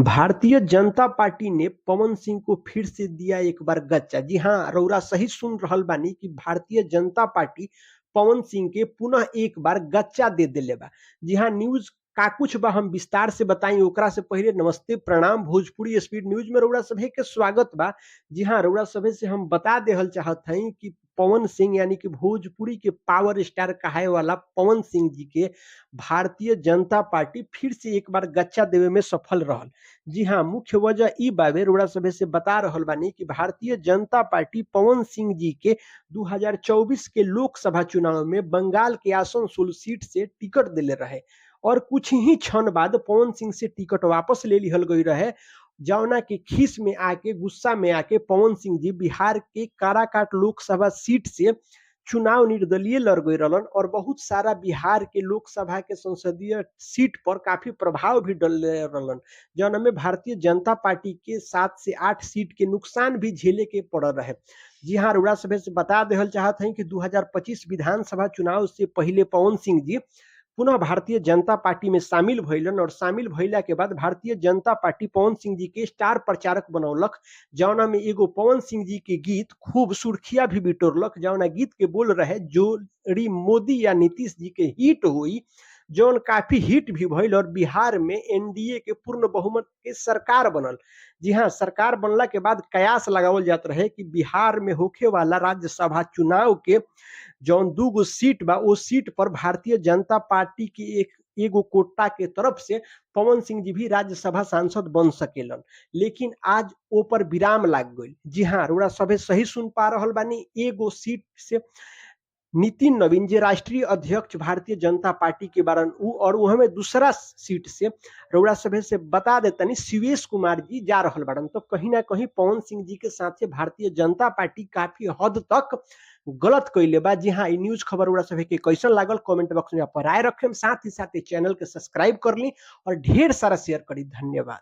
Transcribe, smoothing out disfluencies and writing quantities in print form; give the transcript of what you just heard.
Bharatiya Janata party ने पवन सिंह को फिर से दिया एक बार गच्चा। जी हाँ, रउरा सही सुन रहल बानी कि भारतीय जनता पार्टी पवन सिंह के पुनः एक बार गच्चा दे देले बा। जी हाँ, न्यूज का कुछ बा हम विस्तार से बताई, ओकरा से पहिले नमस्ते, प्रणाम। भोजपुरी स्पीड न्यूज में रउरा सभे के स्वागत बा। जी हाँ, रउरा सभे से हम बता देहल चाहत हई कि पवन सिंह यानी कि भोजपुरी के पावर स्टार कहाए वाला पवन सिंह जी के भारतीय जनता पार्टी फिर से एक बार गच्चा देवे में सफल रहल। जी हाँ, मुख्य वजह ई बावे, रउरा सभे से बता रहल बानी कि भारतीय जनता पार्टी पवन सिंह जी के 2024 के लोकसभा चुनाव में बंगाल के आसनसोल सीट से टिकट देले रहे और कुछ ही क्षण बाद पवन सिंह से टिकट वापस ले लिहल गई रहे, जौना के खीस में आके, गुस्सा में आके पवन सिंह जी बिहार के काराकाट लोकसभा सीट से चुनाव निर्दलीय लड़ गई रहलन और बहुत सारा बिहार के लोकसभा के संसदीय सीट पर काफी प्रभाव भी डलले रहलन, जौना में भारतीय जनता पार्टी के 7 से 8 सीट के नुकसान भी झेले के पड़ल रहे। जी हाँ, रउरा सभे से बता देहल चाहत हई कि 2025 विधानसभा चुनाव से पहिले पवन सिंह जी पुनः भारतीय जनता पार्टी में शामिल भइलन और शामिल भइला के बाद भारतीय जनता पार्टी पवन सिंह जी के स्टार प्रचारक बनौलक, जौना में एगो पवन सिंह जी के गीत खूब सुर्खियां भी बिटोरलक, जौना गीत के बोल रहे जोड़ी मोदी या नीतीश जी के हिट हुई, जौन काफी हिट भी भइल और बिहार में एनडीए के पूर्ण बहुमत के सरकार बनल। जी हाँ, सरकार बनला के बाद कयास लगावल जात रहे कि बिहार में होखे वाला राज्यसभा चुनाव के जौन 2 गो सीट बा, ओ सीट पर भारतीय जनता पार्टी की एक एगो कोटा के तरफ से पवन सिंह जी भी राज्यसभा सांसद बन सकेलन, लेकिन आज ओ पर विराम लाग गइल। जी हाँ, रउरा सभे सही सुन पा रहल बानी, एगो सीट से नितिन नवीन जे राष्ट्रीय अध्यक्ष भारतीय जनता पार्टी के बारन उ और उहमे दूसरा सीट से रउरा सभे से बता देतनी शिवेश कुमार जी जा रहल बारन। तो कहीं ना कहीं पवन सिंह जी के साथे भारतीय जनता पार्टी काफी हद तक गलत कैले बा। जी हाँ, ई न्यूज खबर रउरा सभे के कैसन लागल कमेंट बॉक्स में अपन राय रखेम, साथ ही साथ चैनल के सब्सक्राइब कर ली और ढेर सारा शेयर करी। धन्यवाद।